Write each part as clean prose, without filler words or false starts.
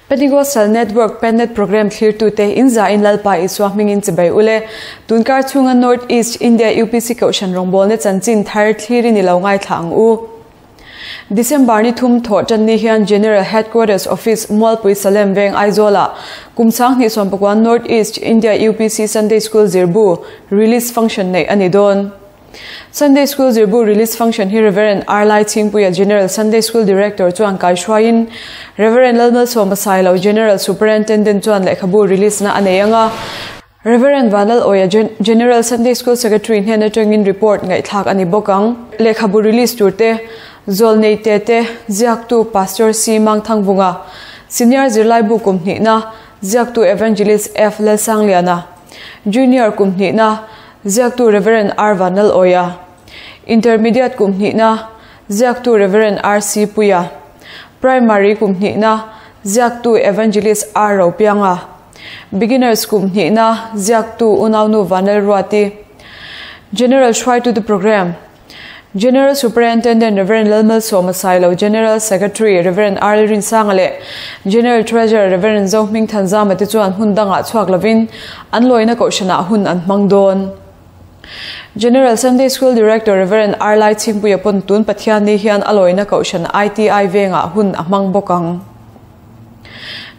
Pentecostal Network Pennet Programme thlirtute in za in Lalpa Isua hmingin chibai ule. Tunkar chhunga North East India UPC Kohhran rawngbawlna chanchin thar thlirin i lo ngaithla ang u. December ni thum thawh tan ni hian General Headquarters Office Mualpui Salem Veng Aizawlah kum 2019 North East India UPC Sunday School zirbu release function neih a ni dawn. Sunday School zirbu release function hi Rev. R. Lai Chhingpuia General Sunday School Director chuan kaihruaiin Rev. Lalmalsawma Sailo General Superintendent chuan lehkhabu release na a nei ang a, Rev. Vanlal Awia General Sunday School Secretary hnen atangin report ngaihthlak a ni bawk ang. Lehkhabu release tur te, Zawlnei te te, ziaktu Pastor C. Mangthangvunga, Senior zirlaibu kum hnihna, ziaktu Evangelist F. Lalsangliana, Junior kum hnihna, Ziaktu Rev. R. Vanlal Awia, Intermediate kum hnihna, Ziaktu Rev. R. C. Puia, Primary kum hnihna, Ziaktu Evangelist R. Ropianga, Beginners kum hnihna, Ziaktu Unaunu Vanlal Ruati, General Hruaitute Programme. General Superintendent Rev. Lalmalsawma Sailo, General Secretary Rev. R. Rinsanga leh General Treasurer Rev. Zohming Thanzama te chuan hmun dangah chhuak lovin an lawina kohhranah hun an hmang dawn. General Sunday School Director Rev. R. Laichhingpuia pawn tun Pathianni hian a lawina kohhran ITI vengah hun a hmang bawk ang.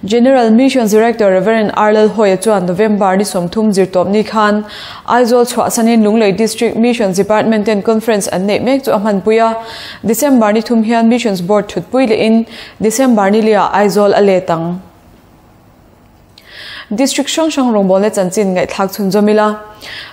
General Missions Director Rev. R. Lalhawia chuan November ni 30 zirtawpni khan Aizawl chhuahsanin Lunglei District Missions Department ten Conference an neih mek chu a hmanpui a. December ni thum hian Missions Board thutpui lehin December ni liah Aizawl a let ang. District hrang hrang rawngbawlna chanchin ngaihthlak chhunzawm ila.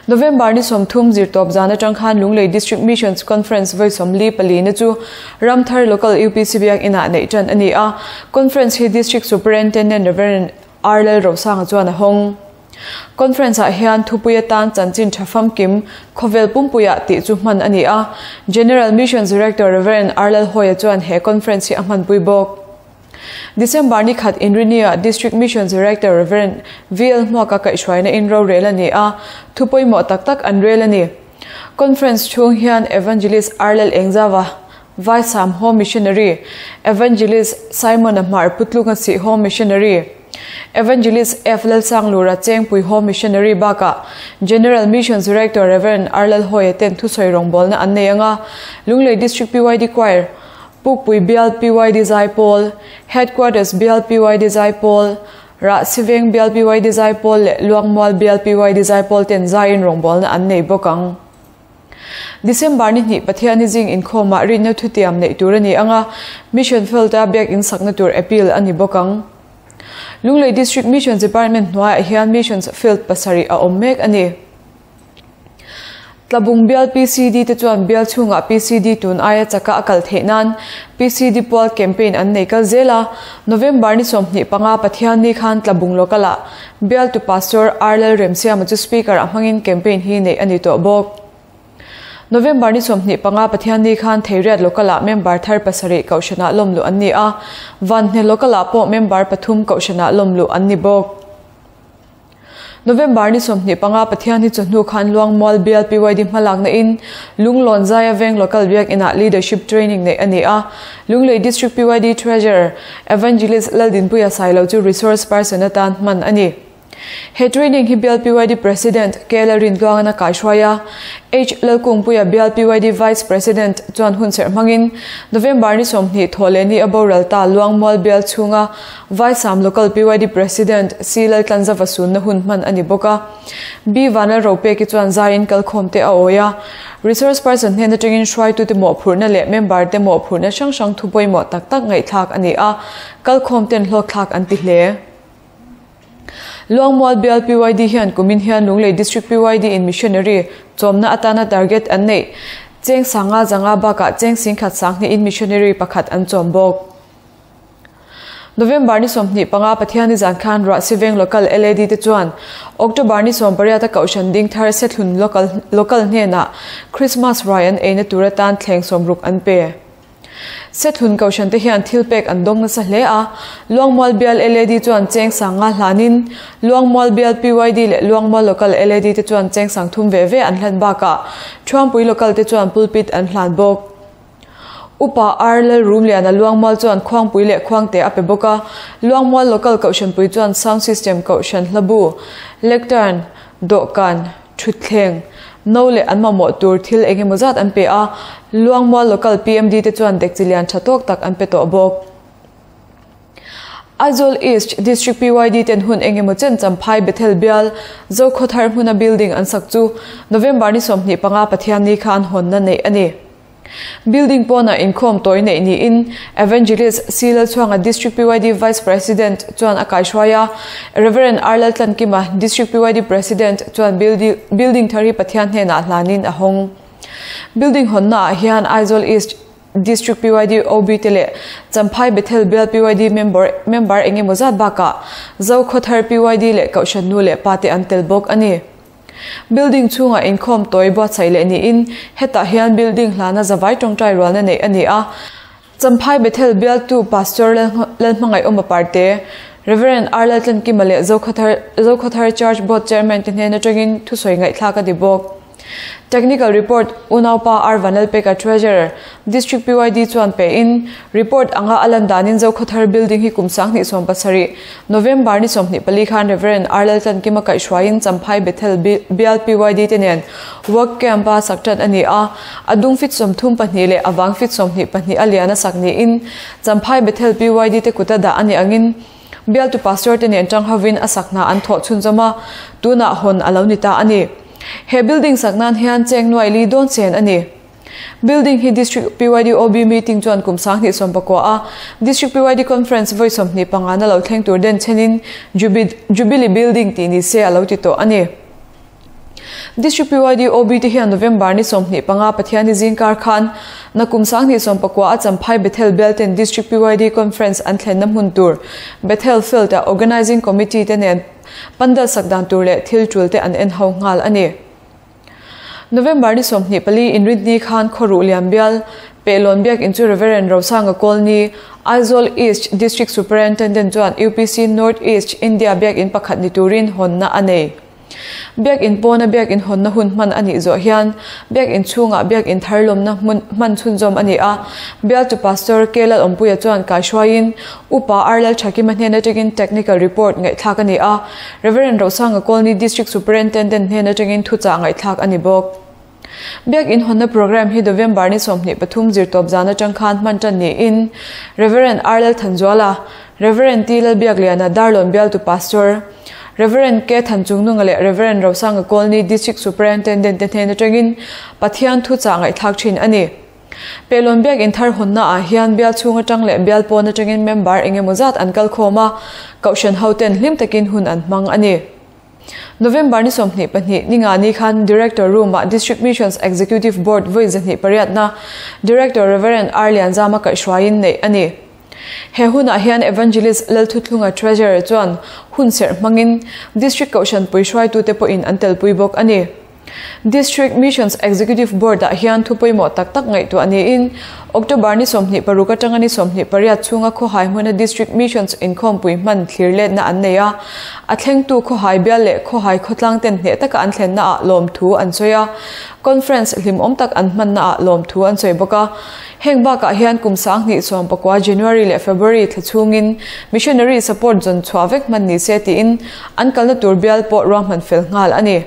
November ni 30 zirtawp zan atang khan Lunglei District Missions Conference vawi 44 na chu Ramthar Local UPC Biak Inah neih tan a ni a. Conference hi District Superintendent Rev. R. Lalrosanga chuan a hawng. Conference ah hian thupui atan chanchin tha famkim khawvel pumpuiah tih chu hman a ni a. General Missions Director Rev. R. Lalhawia chuan he conference hi a hmanpui bawk. December ni khat Inrinia District Missions Director Rev. VL Hmuaka kaihhruaina in rorel a ni a, thu pawimawh tak tak an rel a ni. Conference chhung hian Evangelist Arlel Engzava, Vaisam Home Missionary, Evangelist Simon-a Hmar Putlunga Sih Home Missionary, Evangelist F. Lalsanglura Chengpui Home Missionary bakah General Missions Director Rev. Arlel Hawia ten thusawi rawngbawlna an nei ang a, Lunglei District PYD Choir, Pukpui Bial PYD Zaipawl, Headquarters Bial PYD Zaipawl, Rahsiveng Bial PYD Zaipawl leh Luangmual Bial PYD Zaipawl ten zaiin rawngbawlna an nei bawk ang. December ni hnih Pathiani zing inkhawmah rinna thutiam neih tur a ni ang a, Mission Field-a biakinn sakna tur appeal a ni bawk ang. Lunglei District Missions Department hnuaiah hian Missions Field pasarih a awm mek a ni. Tlabung bial PCD te chuan bial chhungah PCD tun aia chaka a kal theih nan PCD pual campaign an nei kal zel a. November ni 25 Pathianni khan Tlabung Local ah bialtu Pastor R Lalremsiama chu Speaker ah hmangin campaign hi neih a ni tawh bawk. November ni 25 Pathianni khan Theiriat Local ah member thar pasarih Kohhranah lawmluh an ni a, Vanhne Local ah pawh member pathum Kohhranah lawmluh an ni bawk. November ni 25 Pathian hi chawhnu khan Luangmual bial PYD hmalakna in Lunglawn Zaia Veng Local Biak Inah Leadership Training neih a ni a. Lunglei District PYD Treasurer Evangelist Laldinpuia Sailo chu Resource Person atan hman a ni. He training hi bial PYD President K Lalrintluangan a kaihruai a. H Lalkungpuia bial PYD Vice President chuan hun serh hmangin November ni 20 thawh leh ni a boral ta Luangmual bial chhunga Vaisam Local PYD President C Laltlanzava sunna hun hman a ni bawk a. B Vanlal Ropeki chuan zaiin kalkhawm te a awi a. Resource person hnen atangin hruaitute mawhphurhna leh member te mawhphurhna hrang hrang thu pawimawh tak tak ngaihthlak a ni a, kalkhawm ten hlawkthlak an ti hle. Luangmual bial PYD hian kumin hian Lunglei District PYD in Missionary chawmna atana target an neih cheng sanga zanga bakah cheng singkhat sanghnihin Missionary pakhat an chawm bawk. November ni 25 Pathiani zan khan Ruahsiveng Local LAD te chuan October ni 18 a Kohhran ding thar Sethlun Local Local hnenah Christmas ruai an eina tur atan thleng sawmruk an pe. Sethlun Kohhran te hian thil pek an dawng nasa hle a, Luangmual Bial LAD chuan cheng sang nga hlanin Luangmual Bial PYD leh Luangmual Local LAD te chuan cheng sang thum ve ve an hlan bakah Thuampui Local te chuan pulpit an hlan bawk. Upa Ar Lalrumliana Luangmual chuan Khuangpui leh Khuangte a pe bawk a, Luangmual Local Kohhranpui chuan Sound System Kohhran Hlabu, Lectern, Dawhkan, Thutthleng, No leh an mamawh tur thil eng emaw zat an pe a, Luangmual Local PMD te chuan dekchi lian tha tawk tak an pe tawh bawk. Aizawl East District PYD ten hun eng emaw chen Champhai Bethel bial Zokhawthar hmuna building an sak chu November ni 25 Pathianni khan hawnna neih a ni. Building pawnah inkhawm tawi neih niin Evangelist C Lalchhuanga District PYD Vice President chuan a kaihruai a, Rev. R Laltlankima District PYD President chuan building thar hi Pathian hnenah hlanin a hawng. Building hawnnaah hian Aizawl East District PYD OB te leh Champhai Bethel Bial PYD member member eng emaw zat bakah Zokhawthar PYD leh Kohhran nu leh pa te an tel bawk a ni. Building chhungah inkhawm tawi buatsaih leh niin hetah hian building hlana zavai tawngtai rualna neih a ni a. Champhai Bethel bialtu Pastor Lalhmangaihawma Parte, Rev. R Laltlankima leh Zokhawthar Zokhawthar Church Board Chairman te hnen atangin thusawi ngaihthlak a ti bawk. Technical report Unaupa R Vanlalpeka Treasurer, District PYD chuan pein, report anga a lan danin Zokhawthar building hi kum 2017, November ni 24 khan Rev. R Laltlankima kaihhruaiin Champhai Bethel Bial PYD te nen work camp a sak tan a ni a, a dung fit 34 leh a vang fit 22 a lian a sak niin Champhai Bethel PYD te kuta dah a ni angin Bialtu Pastor te nen tang hovin a sak hna an thawh chhunzawm a, tunah hawn a lo ni ta a ni. He building sak nan hian cheng nuai li dawn chen a ni. Building hi District PYD OB meeting chuan kum 2019 a District PYD Conference vawi 25 na lo thleng tur den chenin Jubilee Building tih ni se a lo ti tawh a ni. District PYD OB te hian November ni 25 Pathianni zingkar khan nakum 2019 a Champhai Bethel Bialten District PYD Conference an thlenna hmun tur Bethel Field a Organizing Committee te nen pandal sak dan tur leh thil tul te an en ho nghal a ni. November ni 24 inrinni khan Khawruh Lian Bial Pehlawn Biakinn chu Reverend Rosanga Kawlni, Aizawl East District Superintendent chuan UPC North East India Biakinn pakhat ni turin hawnna a nei. Biakinn pawna Biakinn hawnna hun hman a nih zawh hian Biakinn chhungah Biakinn thar lawmna hmun hman chhunzawm a ni a. Bialtu Pastor K Lalawmpuia chuan kaihruaiin Upa R Lalthakima hnen atangin Technical Report ngaihthlak a ni a, Rev Rosanga Kawlni District Superintendent hnen atangin thuchah ngaihthlak a ni bawk. Biakinn hawnna programme hi November ni 23 zirtawp zan atang khan hman tan niin Rev R Lalthanzuala, Rev T Lalbiakliana Darlawn Bialtu Pastor, Rev K Thanchungnunga leh Rev Rosanga Kawlni District Superintendent te hnen atangin Pathian thuchah ngaihthlak thin a ni. Pehlawn Biakinn thar hawnna ah hian bial chhung atang leh bial pawn atangin member eng emaw zat an kal khawm a, Kohhran hoten hlim takin hun an hmang a ni. November ni 22 ni nga ni khan Director Room ah District Missions Executive Board vawi 208 na Director Rev R Lianzama kaihhruaiin neih a ni. He hunah hian Evangelist Lalthuthlunga Treasurer chuan hun serh hmangin District Kohhran pui hruaitute pawhin an telpui bawk a ni. District Missions Executive Board ah hian thu pawimawh tak tak ngaihtuah niin October ni 26 atanga ni 28 chhunga Khawhai hmuna District Missions inkhawmpui hman thlir letna an nei a, a thlengtu Khawhai bial leh Khawhai khawtlang ten hneh taka an thlenna ah lawmthu an sawi a, Conference hlimawm tak an hmanna ah lawmthu an sawi bawk a. Heng bakah hian kum 2019 January leh February thla chhungin Missionary Support zawn chhuah vek hman ni se tiin an kalna tur bial pawh ruahman fel nghal a ni.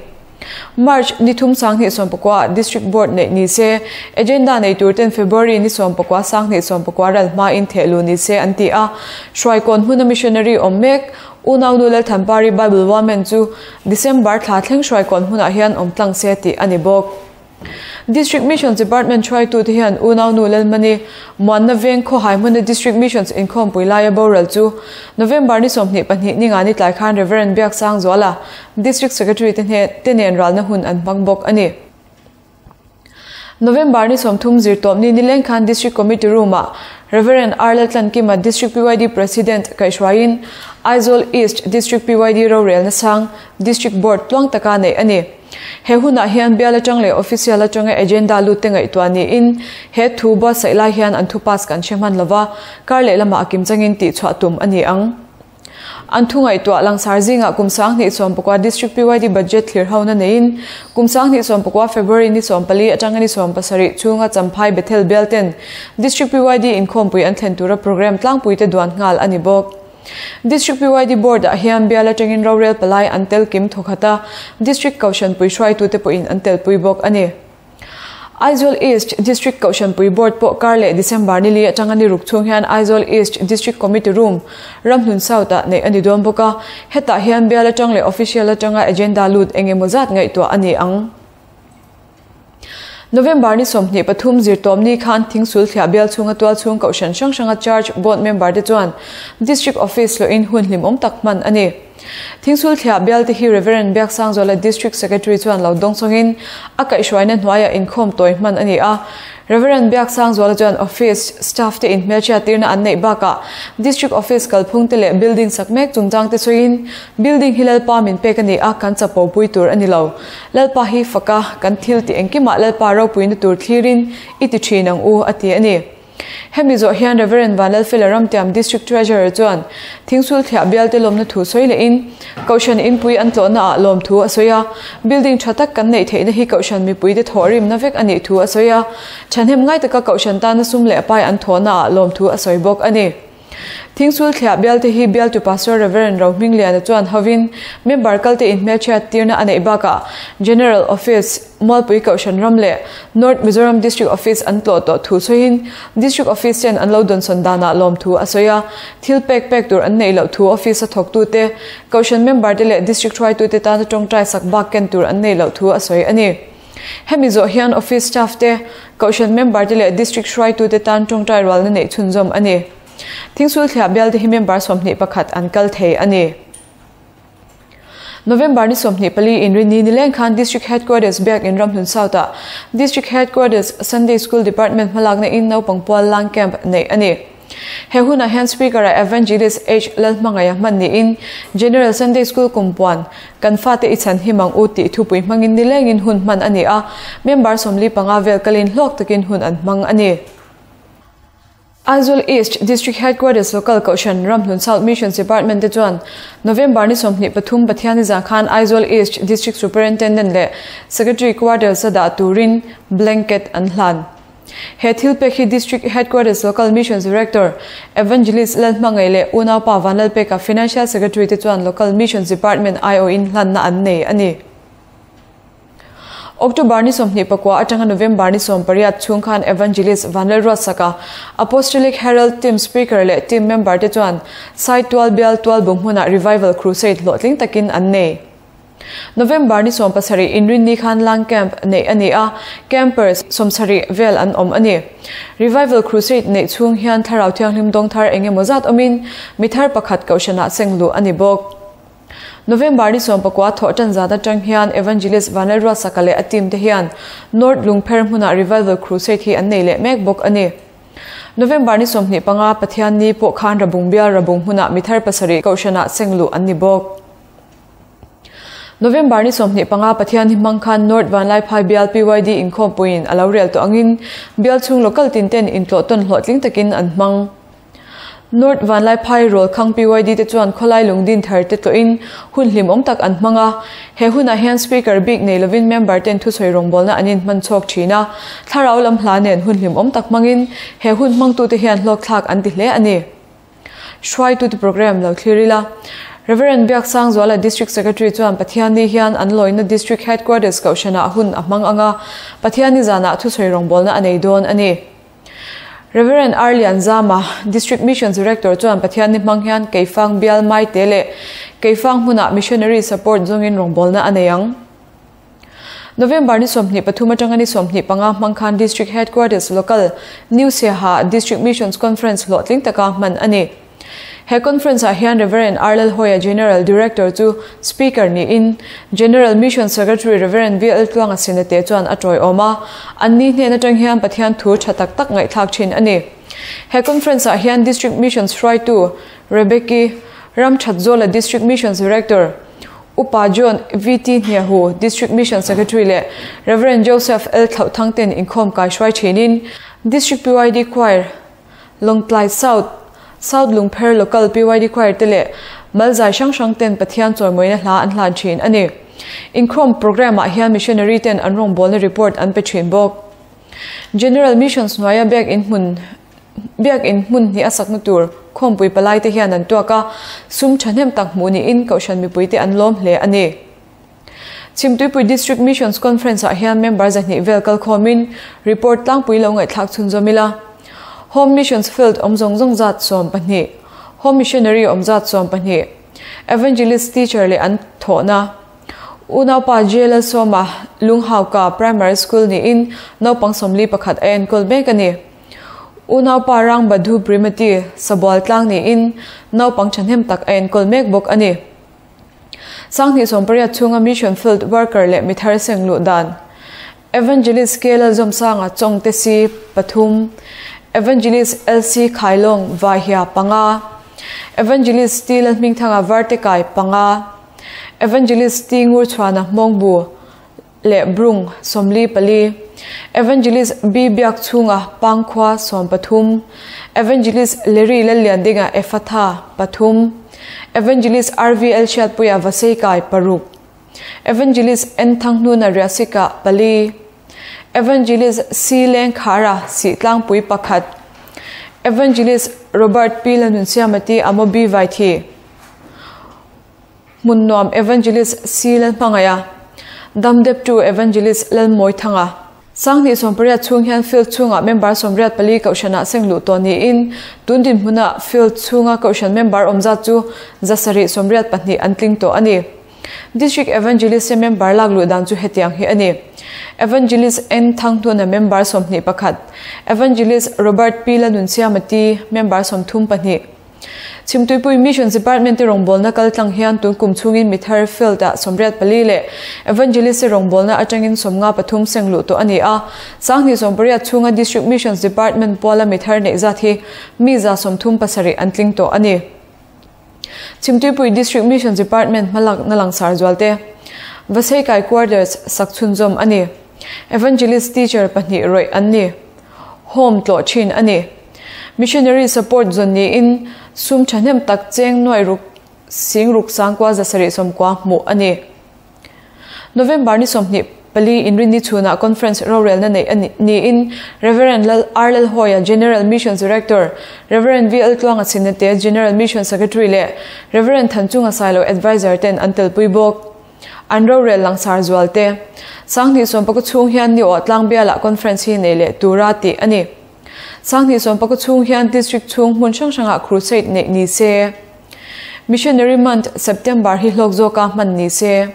March ni thum 2019 District Board neih ni se, agenda nei tur ten February ni 19 2019 ral hmain thehlu ni se an ti a, Hruaikawn hmuna Missionary awm mek Unau nu Lalthanpari Bible Woman chu December thla thleng Hruaikawn hmunah hian awm tlang se tih a ni bawk. District Missions Department hruaitu te hian Unau nu Lalmani Muanna Veng Khawhai hmuna District Missions inkhawmpui laia boral chu November ni 22 ni nga ni tlai khan Rev Biaksangzuala District Secretary te hne te nen ralna hun an hmang bawk a ni. November ni 30 zirtawp ni nileng khan District Committee Room ah Rev R Laltlankima District PYD President kaihruaiin Aizawl East District PYD rorelna sang District Board tluang taka neih a ni. He hunah hian bial atang leh official atanga agenda lut te ngaihtuah niin he thu buatsaih lai hian an thu pass kan hre hman lova kar leh lamah a kim changin tih chhuah tum a ni ang. An thu ngaihtuah langsar zingah kum 2019 District PYD Budget thlir hona neiin kum 2019 February ni 14 atanga ni 17 chhunga Champhai Bethel bial ten District PYD inkhawmpui an thlen tura program tlangpui te duan nghal a ni bawk. District PYD Board ah hian bial atangin rorel palai an tel kim thawkhat a, District Kohhran pui hruaitute pawhin an telpui bawk a ni. Aizawl East District Kohhran Pui Board pawh kar leh December ni li atanga ni ruk chhung hian Aizawl East District Committee Room, Ramhlun South ah neih a ni dawn bawk a, hetah hian bial atang leh official atanga agenda lut eng emaw zat ngaihtuah a ni ang. November ni 23 zirtawm ni khan Thingsul thliah bial chhunga tual chhung Kohhran hrang hranga Church Board member te chuan District Office hlawhin hun hlimawm tak hman a ni. Thingsul thliah bialte hi Rev. Biaksangzuala District Secretary chuan lo dawng chawngin a kaihhruaina hnuaiah inkhawm tawi hman a ni a. Rev. Biaksangzuala chuan Office staff te inhmelhriat tirna an neih bakah District Office kalphung te leh building sak mek chungchang te sawiin Building hi Lalpa min pek a ni a, kan chapo pui tur a ni lo. Lalpa hi fak a, kan thil tih engkimah Lalpa ropuina tur thlirin i ti thin ang u, a ti a ni. Hemi zawh hian Rev. Vanlalfela Ramtiam District Treasurer chuan Thingsul thliah bialte lawmna thu sawi lehin Kohhran inpui an tlawhna ah lawmthu a sawi a, building tha tak kan neih theihna hi Kohhran mipuite thawhrimna vek a nih thu a sawi a, thahnem ngai taka Kohhran tana sum leh pai an thawhna ah lawmthu a sawi bawk a ni. Thingsul thliah bialte hi bialtu Pastor Rev. Rohmingliana chuan hovin member kalte inhmelchhiat tirna a neih bakah General Office, Mualpui Kohhran ram leh North Mizoram District Office an tlawh tawh thu sawiin District Office ten an lo dawnsawn danah lawmthu a sawi a, thil pek pek tur an neih loh thu Office a thawktute, Kohhran member te leh District hruaitute tana tawngtai sak bak ken tur an neih loh thu a sawi a ni. Hemi zawh hian Office staff te, Kohhran member te leh District hruaitute tan tawngtai rualna neih chhunzawm a ni. Thingsul thliah bialte hi member 21 an kal thei a ni. November ni 24 inrinni nileng khan District Headquarters Biakin Ramhlun South-ah District Headquarters Sunday School Department hmalakna in naupang pual lang camp neih a ni. He hunah hian Speaker-ah Evangelist H. Lalhmangaia hman niin General Sunday School kumpuan kan fate i chhan him ang u tih thupui hmangin nilengin hun hman a ni a, member 45 vel kalin hlawk takin hun an hmang a ni. Aizawl East District Headquarters Local Kohhran Ramhlun South Missions Department te chuan November ni 23 Pathianni zan khan Aizawl East District Superintendent leh Secretary Quarters a dah turin blanket an hlan. He thil pek hi District Headquarters Local Missions Director Evangelist Lalhmangaih leh Unaupa Vanlalpeka Financial Secretary te chuan Local Missions Department aiawhin hlanna an nei a ni. October ni 29 atanga November ni 18 chhung khan Evangelist Vanlalruatsaka, Apostolic Herald Team Speaker leh Team member te chuan Saitual bial Tualbung hmunah Revival Crusade hlawhtling takin an nei. November ni 17 inrinni khan Lang Camp neih a ni a, campers 70 vel an awm a ni. Revival Crusade neih chhung hian thlarau thianghlim dawng thar eng emaw zat awmin mi thar pakhat kohhranah seng luh a ni bawk. November ni 19 thawh tan zat atang hian Evangelist Vanlalruatsaka leh a team te hian North Lungpher hmunah Revival Crusade hi an nei leh mek bawk a ni. November ni 25 Pathianni pawh khan Rabung bial Rabung hmunah mi thar pasarih kohhranah seng luh an ni bawk. November ni 25 Pathianni hmang khan North Vanlaiphai bial PYD inkhawmpuiin a lo rel tawh angin bial chhung local tin ten intlawh tawn hlawhtling takin an hmang. North Vanlaiphai Rawlkhang PYD te chuan khawlai lungdin thar te tlawhin hun hlimawm tak an hmang a. He hunah hian Speaker bik nei lovin member ten thusawi rawngbawlna an inhman chhuak thin a, thlarau lam hla nen hun hlimawm tak hmangin he hun hmangtute hian hlawkthlak an ti hle a ni. Hruaitute program lo thlir ila. Rev. Biaksangzuala District Secretary chuan Pathianni hian an lawina District Headquarters Kohhranah hun a hmang ang a, Pathianni zanah thusawi rawngbawlna a nei dawn a ni. Rev. R. Lianzama, District Missions Director chuan Pathianni hmang hian Keifang bial Maite leh Keifang hmunah Missionary Support zawngin rawngbawlna a nei ang. November ni 23 atanga ni 25 hmang khan District Headquarters Local New Siaha District Missions Conference hlawhtling taka hman a ni. He conference ah hian Rev. R. Lalhawia General Director chu Speaker niin General Mission Secretary Rev. V. L. Tluanga Sinate chuan a tawiawm a, an ni hnen atang hian Pathian thu tha tak tak ngaihthlak thin a ni. He conference ah hian District Missions hruaitu Rebecca Ramthatzola District Missions Director, Upa John V. T. Hniahu District Mission Secretary leh Rev. Joseph L. Thlauhthang ten inkhawm kai hruai thinin District PYD Choir, Lawngtlai South, South Lungpher Local PYD Choir te leh mal zai hrang hrang ten Pathian chawimawina hla an hlan thin a ni. Inkhawm programme ah hian missionary ten an rawngbawlna report an pe thin bawk. General Missions hnuaia biak in hmun biak in hmun hnih a sakna tur khawmpui palai te hian an tuak a, sum thahnem tak hmuh niin Kohhran mipuite an lawm hle a ni. Chhimtuipui District Missions Conference ah hian member 200 vel kalkhawmin report tlangpui lo ngaihthlak chhunzawm ila. Home Missions Field awm zawng zawng zat 12, Home Missionary awm zat 12, Evangelist Teacher leh an thawhna Unaupa JL Sawma Lunghauka Primary School niin naupang 41 a enkawl mek a ni. Unaupa Rang Badhu Primati Sabual tlang niin naupang thahnem tak a enkawl mek bawk a ni. 2018 chhunga Mission Field Worker leh mithar seng luh dan. Evangelist K Lalzawmsanga Chawngte si pathum, Evangelist LC Khailawng Vaihia panga, Evangelist T Lalhmingthanga Vartekai panga, Evangelist T Ngurchhuana Hmawngbu leh Brung 44, Evangelist B Biakchhunga Pangkhua 13, Evangelist Larry Lalliandinga Efatha pathum, Evangelist RVL Hriatpuia Vaseikai paruk, Evangelist N Thanghnuna Riasika pali, Evangelist C Lengkhara Sitlangpui pakhat, Evangelist Robert P Lalnunsiamati Amobi Vaithi Hmunnuam Evangelist C Lalhmangaia Damdep 2 Evangelist Lalmawithanga. 2018 chhung hian field chhungah member 84 kohhranah seng luh tawh niin tun dinhmunah field chhunga kohhran member awm zat chu 782 an tling tawh a ni. District Evangelist member lak luh dan chu hetiang hi a ni. Evangelist N Thanghnuna member 21, Evangelist Robert P Lalnunsiamati member 32. Chhimtuipui Missions Department te rawngbawlna kal tlang hian tun kum chhungin mithar field ah 84 leh Evangelist te rawngbawlna atangin 53 seng luh tawh a ni a. 2018 chhunga District Missions Department puala mithar neih zat hi mi 137 an tling tawh a ni. Chhimtuipui District Missions Department hmalakna langsar zualte Vaseikai Quarters sak chhunzawm a ni. Evangelist Teacher pahnih rawih an ni. Home tlawh thin a ni. Missionary support zawn niin sum thahnem tak cheng nuai ruk sing ruk sangkua 790 hmuh a ni. November ni 24 inrinni chhunah conference rorelna neih a niin Reverend Lal R Lalhawia General Missions Director, Reverend V L Tluanga Chhinate General Mission Secretary leh Reverend Thanchunga Sailo Advisor ten an telpui bawk. An rorel langsar zualte. 2019 chhung hian ni aw tlang bialah conference hi nei leh tura tih a ni. 2019 chhung hian district chhung hmun hrang hrangah crusade neih ni se. Missionary Month September hi hlawk zawka hman ni se.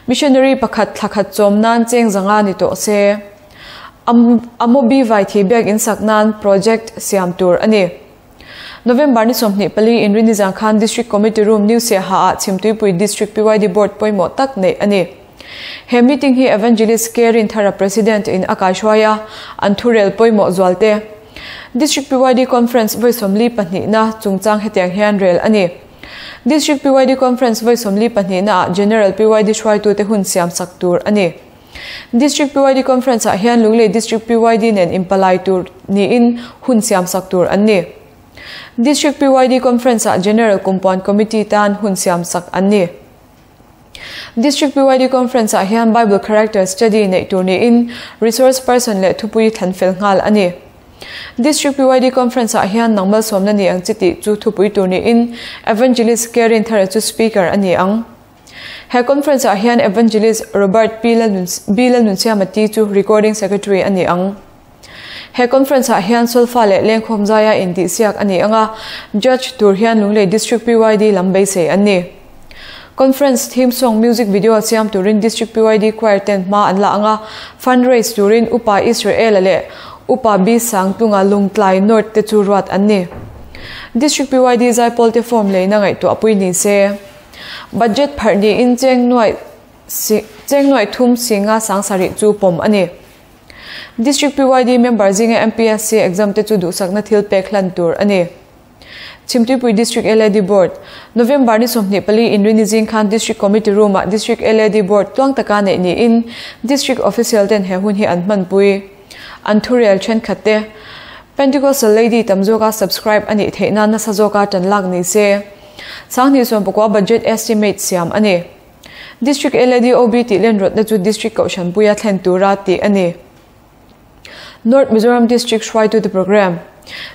Missionary pakhat thlakhat chawm nan cheng zanga ni tawh se. Amobi Vaithi biak in sak nan project siam tur a ni. November ni 24 inrini zang khan District Committee Room New Siaha ah Chhimtuipui District PYD Board pawimawh tak neih a ni. He meeting hi Evangelist K Rinthara President in a kaihruai a, an thurel pawimawh zualte. District PYD Conference vawi 42 na chungchang hetiang hian rel a ni. District PYD Conference vawi 42 na ah General PYD hruaitute hun siam sak tur a ni. District PYD Conference ah hian Lunglei District PYD nen impalai tur niin hun siam sak tur an ni. District PYD Conference ah General Kumpuan Committee tan hun siam sak an ni. District PYD Conference ah hian Bible Character Study neih tur niin Resource Person leh thupui thlan fel nghal a ni. District PYD Conference ah hian nangmal sawmna ni ang chi tih chu thupui tur niin Evangelist K Rinthara chu Speaker a ni ang. He conference ah hian Evangelist Robert P Lalnunsiamati chu Recording Secretary a ni ang. He conference ah hian solfa leh lengkhawm zaia intihsiak a ni ang a, Judge tur hian Lunglei District PYD lam beisei an ni. Conference theme song music video siam turin District PYD Choir ten hma an la ang a, fundraise turin Upa Israel-a leh Upa B Sangtlunga Lungtlai North te chu ruat an ni. District PYD zaipawl te form leina ngaihtuah pui ni se. Budget pharh niin cheng nuai cheng nuai thum singa sangsarih chu pawm a ni. District PYD member zinga MPSC exam te chu duhsakna thil pek hlan tur a ni. Chhimtuipui District LAD Board, November ni 24 inrini zing khan District Committee Room ah District LAD Board tluang taka neih niin District Official ten he hun hi an hmanpui. An thurel thenkhat te. Pentecostal Lady tam zawka subscribe a nih theih nan nasa zawka tan lak ni se. 2019 budget estimate siam a ni. District LAD OB tih len rawtna chu District Kohhran puia thlen tura tih a ni. North Mizoram District hruaitute Programme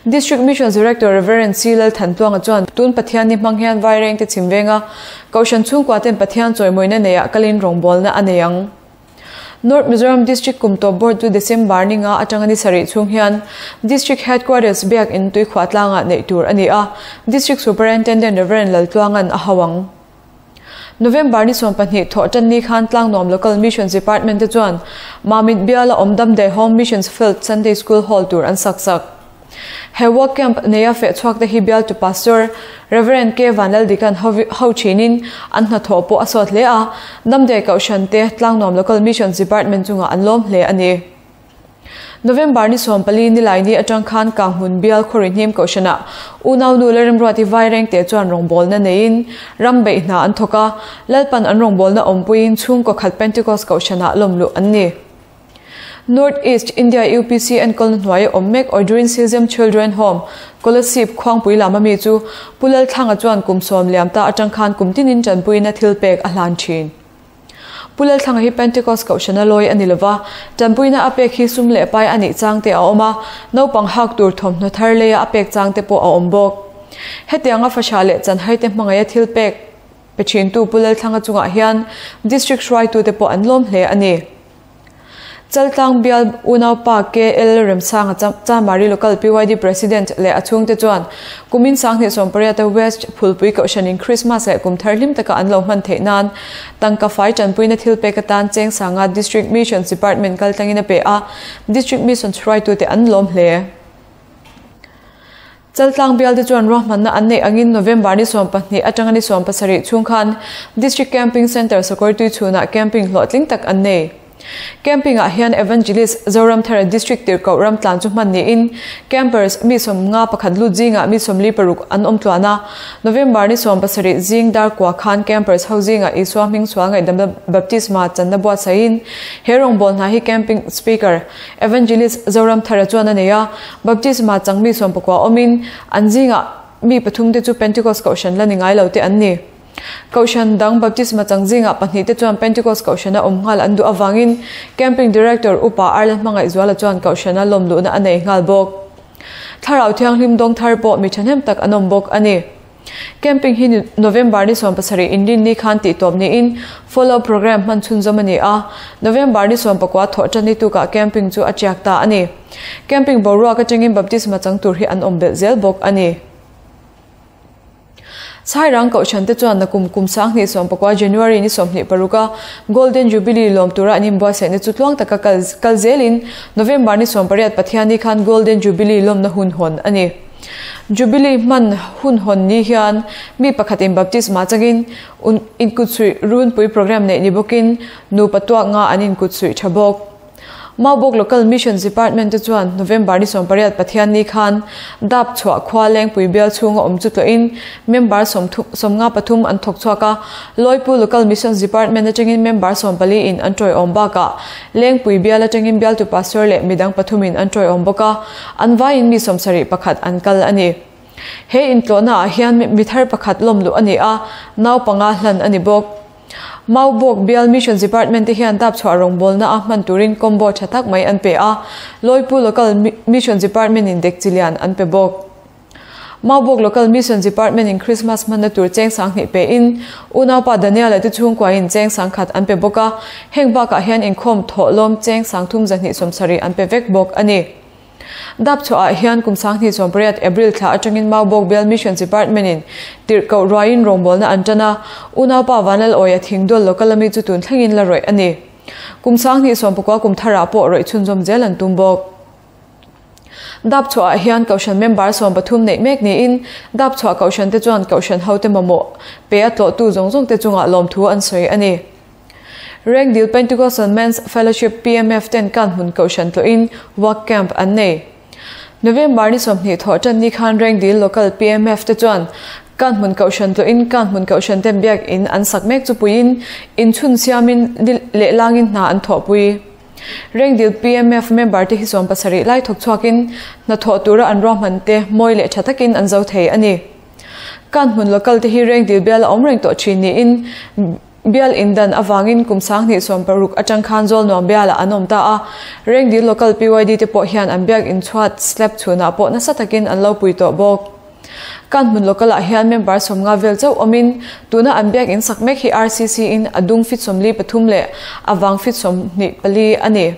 District Missions Director Rev. C. Lalthantluanga chuan tun Pathian ni hmang hian Vairengte chhim venga Kohhran chhungkua ten Pathian chawimawina neiah kalin rawngbawlna a nei ang. North Mizoram District kum tawp Board chu December ni nga atanga ni sarih chhung hian District Headquarters biak in tuikhuah tlangah neih tur a ni a, District Superintendent Rev. Laltluanga'n a hau ang. November ni 12 thawh tan ni khan Tlangnuam Local Missions Department te chuan Mamit biala awm Damdai Home Missions Field Sunday School Hall tur an sak sak. He work camp neia feh chhuak te hi bialtu Pastor Rev. K. Vanlaldikan ho thinin an hnathawh pawh a sawt hle a, Damdai Kohhran te Tlangnuam Local Missions Department chungah an lawm hle a ni. November ni 14 Nilaini atang khan Kanghmun bial Khawrihnim Kohhranah unau nu leh remruati Vairengte chuan rawngbawlna neiin ram beih hna an thawk a, Lalpan an rawngbawlna awmpuiin chhungkaw khat Pentecost Kohhranah lawmluh an ni. North East India UPC enkawlna hnuaia awm mek Audrin Silzem Children Home, Kolasib, Khuangpui lama mi chu Pu Lalthlanga chuan kum sawm liam ta atang khan kum tinin tanpuina thil pek a hlan thin. Pu Lalthlanga hi Pentecost Kohhrana lawi a ni lova, tanpuina a pek hi sum leh pai a nih chang te a awm a, naupang hak tur thawmhnaw thar leia a pek chang te pawh a awm bawk. Hetianga fahrah leh chanhaite hmangaih a thil pek pe thintu Pu Lalthlanga chungah hian District hruaitute pawh an lawm hle a ni. Chaltlang bial unaupa KL Remsanga Chamari Local PYD President leh a chhungte chuan kumin 2018 West Phulpui Kohhranin Christmas leh kum thar hlim taka an lo hman theih nan tangka fai tanpuina thil pek atan Chengsanga District Missions Department kaltlangin a pe a, District Missions hruaitute an lawm hle. Chaltlang bialte chuan ruahmanna an neih angin November ni 12 atanga ni 17 chhung khan District Camping Centre Sakawrtui chhunah camping hlawhtling tak an nei. Camping ah hian Evangelist Zoramthara District tirhkoh ram tlan chu hman niin campers mi 51 lut zingah mi 46 an awm tluan a. November ni 17 zing dar kua khan campers ho zingah Isua hming chhuah ngaihdamna baptisma channa buatsaihin he rawngbâwl hna hi camping speaker Evangelist Zoramthara chuan a nei a, baptisma chang mi 19 awmin an zingah mi pathum te chu Pentecost Kohhran la ni ngai lo te an ni. Kohhran dang baptisma chang zingah pahnih te chuan Pentecost Kohhrana awm nghal an duh avangin Camping Director Upa Arla Hmangaihzuala chuan Kohhrana lawmluhna a nei nghal bawk. Thlarau Thianghlim dawng thar pawh mi thahnem tak an awm bawk a ni. Camping hi November ni 17 inrin ni khan tih tawp niin follow programme hman chhunzawm a ni a, November ni 19 thawh tan ni tukah camping chu a tiak ta a ni. Camping boruak atangin baptisma chang tur hi an awm belh zel bawk a ni. Sairang Kohhran te chuan nakum kum 2019 January ni 26 a Golden Jubilee lawm tura an inbuatsaihna chu tluang taka kal kal zelin November ni 18 Pathianni khan Golden Jubilee lawmna hun hawn a ni. Jubilee hman hun hawn ni hian mi pakhatin baptisma changin inkutsuih runpui programme neih ni bawkin nupa tuak nga an inkutsuih tha bawk. Maubawk Local Missions Department te chuan November ni 18 Pathianni khan dap chhuah khua lengpui bial chhunga awm chu tlawhin member 53 an thawk chhuak a, Lawipu Local Missions Department atangin member 14 in an tawiawm bakah lengpui bial atangin bialtu pastor leh midang pathumin an tawiawm bawk a, an vaiin mi 71 an kal a ni. He intlawhnaah hian mi thar pakhat lawmluh a ni a, naupanga hlan a ni bawk. Maubawk bial Missions Department te hian dap chhuah rawngbawlna a hman turin combo tha tak mai an pe a, Lawipu Local Missions Department in dek chi lian an pe bawk. Maubawk Local Missions Department in Christmas hmanna tur cheng 2000 pe in unaupa Daniel-a te chhungkuain cheng 10,000 an pe bawk a, heng bakah hian inkhawm thawhlawm cheng 3,270 an pe vek bawk a ni. Dap chhuahah hian kum 2018 April thla atangin Maubawk Bial Missions Department in tirhkoh ruaiin rawngbawlna an tan a, unaupa Vanlalawia Thingdawl local ami chu tun thlengin la rawih a ni. Kum 2019 kum tharah pawh rawih chhunzawm zel an tum bawk. Dap chhuahah hian Kohhran member 13 neih mek niin Dap chhuah Kohhran te chuan Kohhran hote mamawh pe a tlawhtu zawng zawng te chungah lawmthu an sawi a ni. Rengdil Pentecostal Men's Fellowship, PMF, ten kan hmun Kohhran tlawhin work camp an nei. November ni 20 thawh tan ni khan Rengdil Local PMF te chuan kan hmun Kohhran tlawhin kan hmun Kohhran ten biak in an sak mek chu puiin inchhun siamin lehlangin hna an thawhpui. Rengdil PMF member te hi 70 lai thawk chhuakin hnathawh tura an ruahman te mawi leh tha takin an zo thei a ni. Kanhmun local te hi Rengdil bial a awm reng tawh thin niin bial indan avangin kum 2016 atang khan Zawlnuam bialah an awm ta a. Rengdil local PYD te pawh hian an biak inchhuat slab chhunah pawh nasa takin an lo pui tawh bawk. Kanhmun local ah hian member 50 vel chauh awmin tuna an biak in sak mek hi RCC in a dung fit 43 leh a vang fit 24 a ni.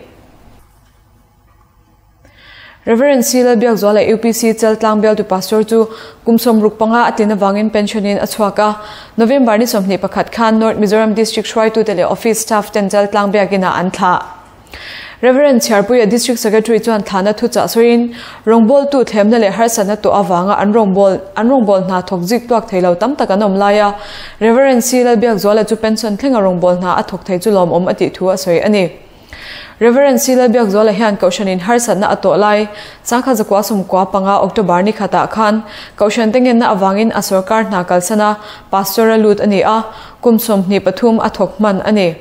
Rev. C. Lalbiakzuala UPC Chaltlang bialtu Pastor chu kum 65 a tlin avangin pension in a chhuak a. November ni 21 khan North Mizoram District hruaitute leh Office staff ten Chaltlang biakinah an thlah. Rev. Chhiarpuia District Secretary chuan thlahna thuchah sawiin rawngbawltu thlemna leh harsatna tawh avanga an rawngbâwl an rawngbâwl hna thawk zik tuak thei lo tam tak an awm lai a, Rev. C. Lalbiakzuala chu pension thlenga rawngbâwl hna a thawk thei chu lawmawm a tih thu a sawi a ni. Rev. C. Lalbiakzuala hian Kohhranin harsatna a tawh lai 1995 October ni khatah khan Kohhran te ngenna avangin a sawrkar hna kalsan a, Pastor a lut a ni a, kum 23 a thawk hman a ni.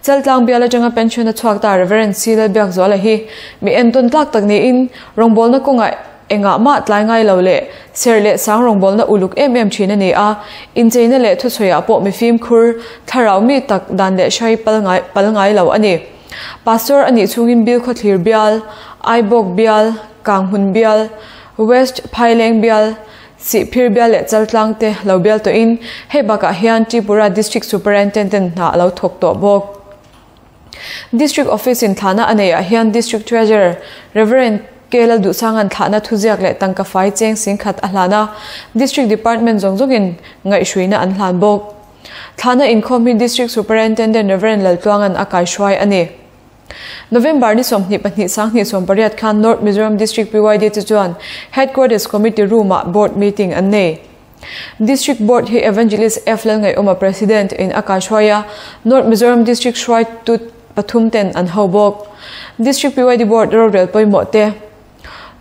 Chaltlang bial atanga pension a chhuak ta Rev. C. Lalbiakzuala hi mi entawn tlak tak niin rawngbawlna kawngah engah mah tlai ngai lo leh serh leh sang rawngbawlna uluk em em thin a ni a, incheina leh thusawiah pawh mi fimkhur, thlarau mi tak dan leh hrai pal ngai pal ngai lo a ni. Pastor a nih chhungin Bilkhawthlir bial, Aibawk bial, Kanghmun bial, West Phaileng bial, Sihphir bial leh Chaltlang te lo bial tawhin hei bakah hian Tripura District Superintendent hna a lo thawk tawh bawk. District Office in thlahna a neihah hian District Treasurer Rev. K. Lalduhsanga'n thlahna thuziak leh tangka fai cheng singkhat a hlan a, District Department zawng zawngin ngaihhruina an hlan bawk. Thlahna inkhawm hi District Superintendent Rev. Laltluanga'n a kaihruai a ni. November ni 22 2018 khan North Mizoram District PYD te chuan Headquarters Committee Room-ah Board Meeting an nei. District Board hi Evangelist F. Lalngaiawma President in a kaihruai a, North Mizoram District hruaitu pathum ten an ho bawk. District PYD Board rorel pawimawh te.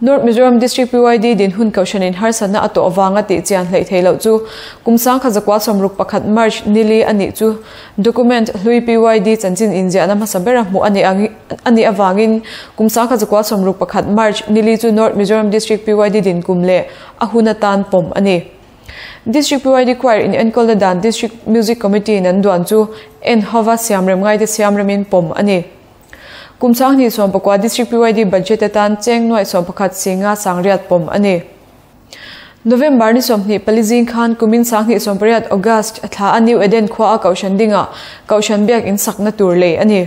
North Mizoram District PYD dinhun kohhranin harsatna a tawh avanga tih chian hleih theih loh chu kum 1961 March nili a nih chu document hlui PYD chanchin inziahna hmasa bera hmuh a nih a nih avangin kum 1961 March nili chu North Mizoram District PYD din kum leh a hun atan pawm a ni. District PYD Choir in enkawlna dan District Music Committee in an duan chu en hova siamrem ngaite siamremin pawm a ni. Kum 2019 District PYD Budget atan cheng nuaih 11 singa sangriat pawm a ni. November ni 24 zing khan kumin 2018 August thla a New Eden khua a Kohhran dingah Kohhran biak in sakna tur lei a ni.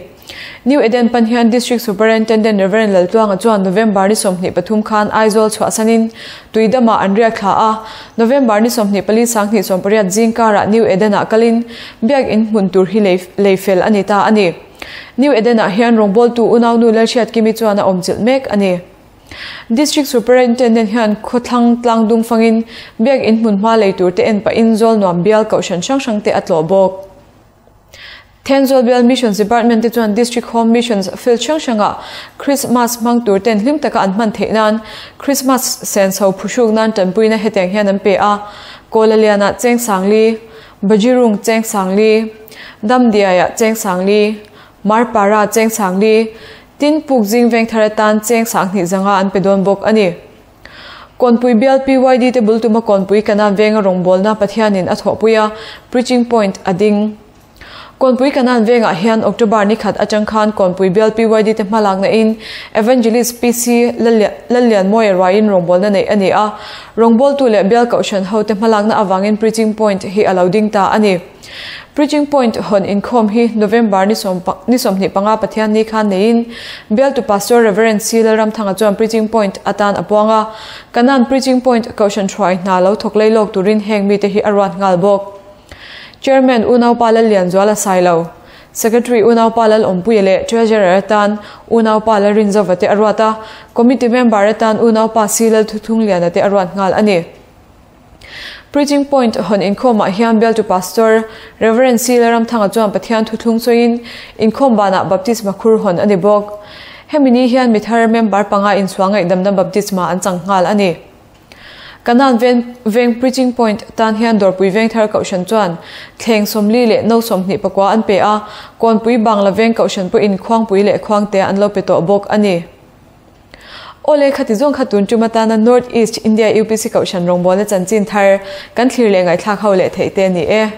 New Eden pan hian District Superintendent Rev. Laltluanga chuan November ni 23 khan Aizawl chhuahsanin Tuidamah an riak thla a, November ni 24 2018 zing karah New Eden-ah kalin biak in hmun tur hi lei fel a ni ta a ni. New Eden-ah hian rawngbawltu unaunu Lalhriatkimi chuan a awmchilh mek a ni. District Superintendent hian khawthlang tlang dung fangin biak in hmun hma lei tur te en pahin Zawlnuam bial kohhran hrang hrang te a tlawh bawk. Thenzawl bial Missions Department te chuan District Home Missions field hrang hrangah Christmas hmang tur ten hlim taka an hman theih nan Christmas senso phuhruk nan tanpuina hetiang hian an pe a, Kawlaliana cheng sangli, Bajirung cheng sangli, Damdiaia cheng sangli, Marpara cheng sangli, tin puk zing veng thar atan cheng sanghnih zanga an pe dawn bawk a ni. Kawnpui bial PYD te bul tuma Kawnpui Kanan venga rawngbawlna Pathianin a thawhpui a, Preaching Point a ding. Kawnpui Kanan vengah hian October ni khat atang khan Kawnpui bial PYD te hmalakna in Evangelist PC Lallianmawia ruaiin rawngbawlna neih a ni a, rawngbawltu leh bial kohhran hote hmalakna avangin Preaching Point hi a lo ding ta a ni. Preaching Point hawn inkhawm hi November ni 25 Pathianni khan neiin bialtu Pastor Rev. C. Lalramthanga chuan Preaching Point atan a puang a, Kanan Preaching Point kohhran hruai hna lo thawk lei lawk turin heng mite hi a ruat nghal bawk. Chairman Unaupa Lallianzuala Sailo, Secretary Unaupa Lalawmpuia leh Treasurer atan Unaupa Lalrinzova te a ruat a, Committee Member atan Unaupa C. Lalthuthungliana te a ruat nghal a ni. Preaching Point hawn inkhawmah hian bialtu Pastor Rev. C. Lalramthanga chuan Pathian thuthlung sawiin inkhawm banah Baptisma khur hawn a ni bawk. Hemi ni hian mithar member panga inchhuah ngaihdamna Baptisma an chang nghal a ni. Kanan Veng Preaching Point tan hian Dawrpui Vengthar Kohhran chuan thleng 40 leh no 24 an pe a, Kawnpui Bangla Veng Kohhran pawhin Khuangpui leh Khuangte an lo pe tawh bawk a ni. Awle khati zawng kha tun tum atana North East India UPC Kohhran rawngbawlna chanchin thar kan thlir leh ngaihthlak ho leh theih te a ni e.